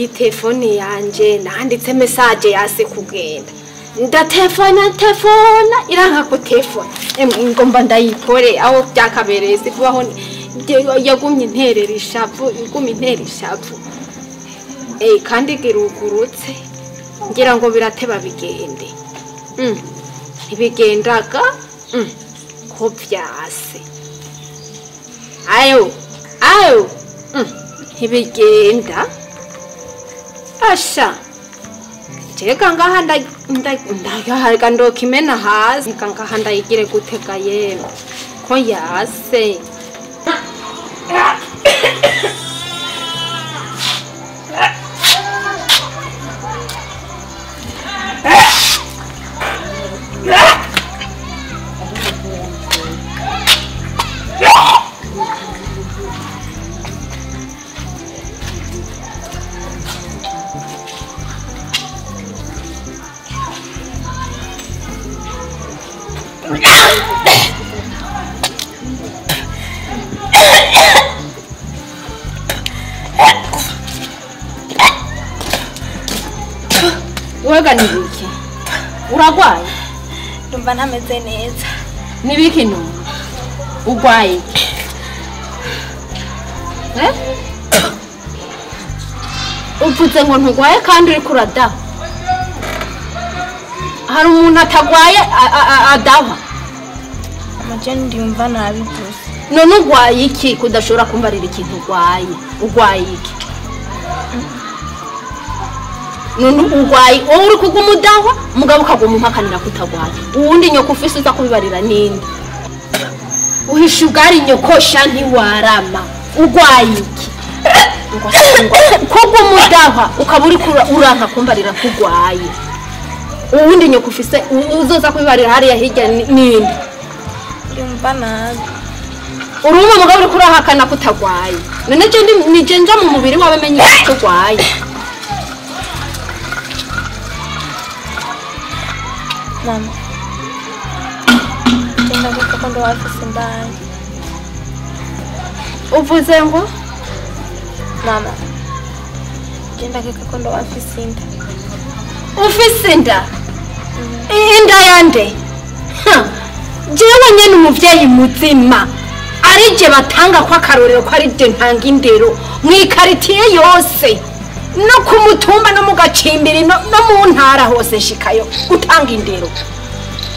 Iyi telefone yanje nanditse message yase kugenda. Ndatelefona telefona iranka ku telefone. Emwe ngomba ndayikore aho byakabereye sivubaho yagumye interera ishavu, igumye intera ishavu. Kandi girugurutse ngira ngo birateba bigende. Ntibigendaga ko vyase. Ayo ayo ntibigenda. Asha Jeka ngaha ndayahaga ndokimena hasi ngaha ndayigire gutega yemwe ko yase. Wega nibiki? Uragwaye? Ndumva ntameze neza. Nibiki no? Ugwaye? Eh? Uvuze ngo ntugwaye kandi uri kuradaha. Hari umuntu atagwaye adaha. Amajeni ndumva nabi gusa. None ugwaye iki kudashobora kumbarira ikintu ugwaye? Ugwaye iki? None ugwaye wowe uri kuguma udahwa mugabo ukaguma umpakanira kutagwaye. Uwundi nyoko ufise uza kubibarira ninde? Uhisha ugari nyokosha ntiwarama. Ugwaye iki? Kuguma udahwa ukaba uri uranka kumbarira kugwaye. Uwundi nyoko ufise uzoza kubibarira hariya hirya ninde? Ndumva nabi. Urumva mugabo uri kurahakana kutagwaye. None je nije nja mu mubiri wawe menye ko ugwaye. Mama, ndagomba ko ndwafise imbanyi. Uvuze ngo? Mama, ndagomba ko ndwafise inda. Ufise inda? Inda yande? Jewe nyene umuvyeyi muzima arije batanga kwa karorero ko arije ntanga indero mwikaritiye yose no kumutumba no mugacimbiri no mu ntara hose nshikayo utanga indero.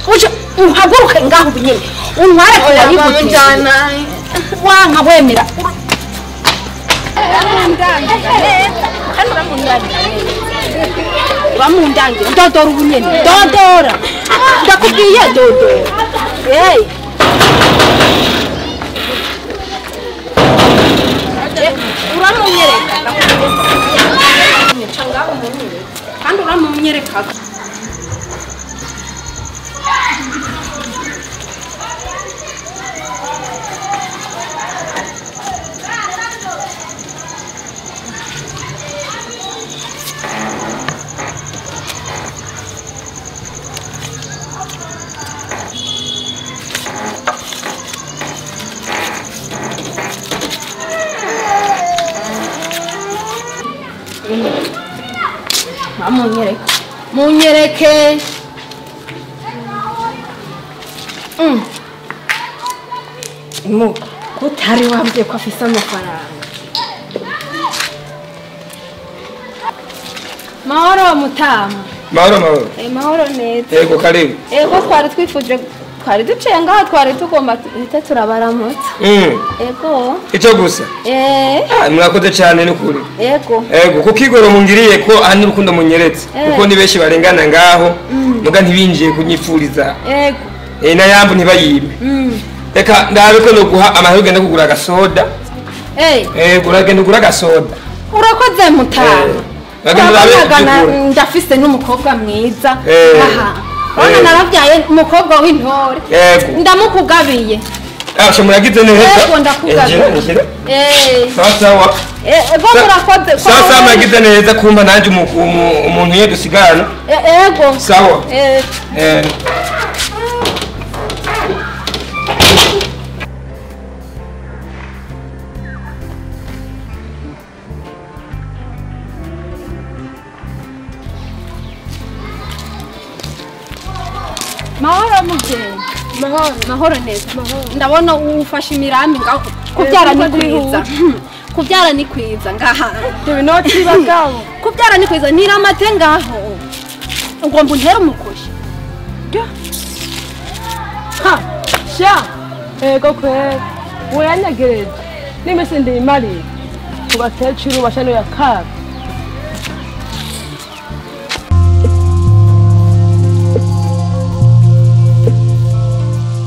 Uje uhaguruke ngaho binyene untware kuyibutana wanka wemera. Bamundangira dodora ubunyene dodora ndakubwiye dodora. Hey uramunyereka ngaho munyereka kandi uramunyereka. Munyereke. Munyereke. Mu kutari wambye ko afise amafaranga. Mahoro mutama. Mahoro mahoro. Mahoro neza. Yego karibu. Ego twari twifuje twari duciye ngaho twari tugomba tuhite turabaramutsa. Ego. Ico gusa. Mwakoze cyane n'ukuri. Ego. Ego kukigoro mungiriye ko aha n'urukundo munyeretse. Kuko ni benshi barengana ngaho muga ntibinjiye kunyifuriza. Ego. Na yambu ntibayibe. Reka ndabe ko no guha amahirwe ugenda kugura agasoda. Ego uragenda ugura agasoda. Urakoze mutama. Ndafise n'umukobwa mwiza. Aha. Ona naravyaye umukobwa w'intore. Ndamukugabiye. Ah, muragize neza. Yego ndakugabiye. Sawa sawa. Ego murakoze. Sawa sawa muragize neza kumpa nanje umuntu ye dusigarana. Ego. Sawa. Mahoro muvyeyi. Mahoro, mahoro neza. Ndabona ufashe imirambi ngaho. Kubyara ni kwiza. Kubyara ni kwiza ngaha. Ibinoti bagabo. Kubyara ni kwiza niramate ngaho. Ugomba untere umukoshi. Ha! Sha! Ego kwe. Uyanyegereje. Nimese ndimari. Kubakecuru bashano ya kaga.